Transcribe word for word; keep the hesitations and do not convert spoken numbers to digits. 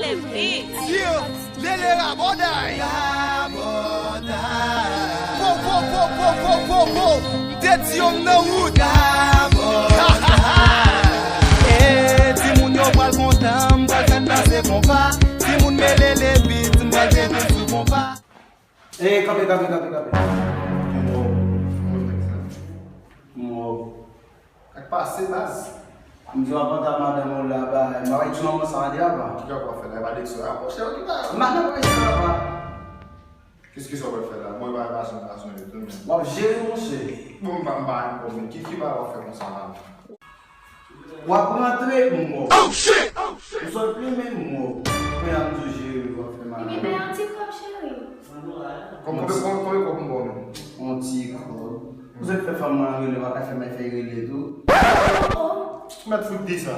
Yeah, Lele Rabòday. Rabòday. Po, po, po, po, po, po, po. M te di yo m nan wout. Rabòday. Eh, timoun yo pral kontan, m pral fè n danse konpa. Timoun mele le beat, m pral mete sou konpa. Eh, kanpe, kanpe, kanpe, kanpe. Mwen. Mwen. Sa k pase, baz? M di w ap antre madanm ou la, ba, m pa wè ti manman sa ande apa. Ki bagay w ap fè la? E pa Dexo a? Monchè, ki bagay? Madanm ou la, apa. Kèske sa w ap fè la? Mwen pa, pa janm pa sonje tou, men. W ap jere, monchè. Bon, m pa, m pa, bon, men ki, ki bagay w ap fè konsa la? W ap rantre, m wè w. Oh, shit! Oh, shit! Ou sot plimen, m wè w. Kounye a m di w jere, w ap fè madanm. Ebyen, bay yon ti kòb, cheri. Konbyen, konbyen, konbyen kòb m ba w menm? Yon ti kòb. Ou se fè fanm nan rele, w pa ka fè mwen fè rele tou. Ou mèt fout di sa.